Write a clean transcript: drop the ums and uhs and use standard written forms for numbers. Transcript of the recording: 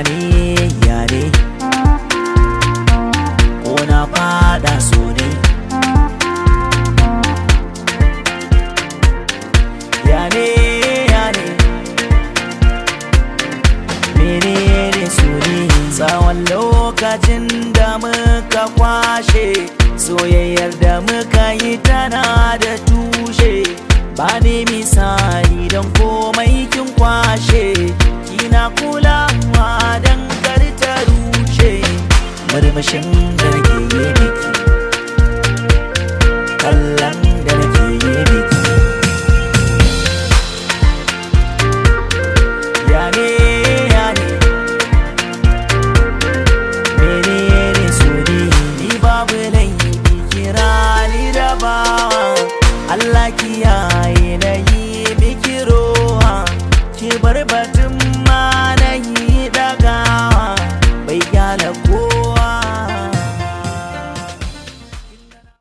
Ya ne ya ne, ko na fada so ne? Ya ne ya ne, menene so ne? Tsawon lokacin da muka kwashe, soyayyar da muka yi tana da tushe. Ba ni misali don komai kin kwashe, kina kulawa don kar ta rushe. Murmushin da nake yi miki, kallon da nake yi miki. Ya ne ya ne, menene so ne? Ni babu laifi, kira ni da bawa. Allah kiyaye na yi miki rowa, ki bar batun.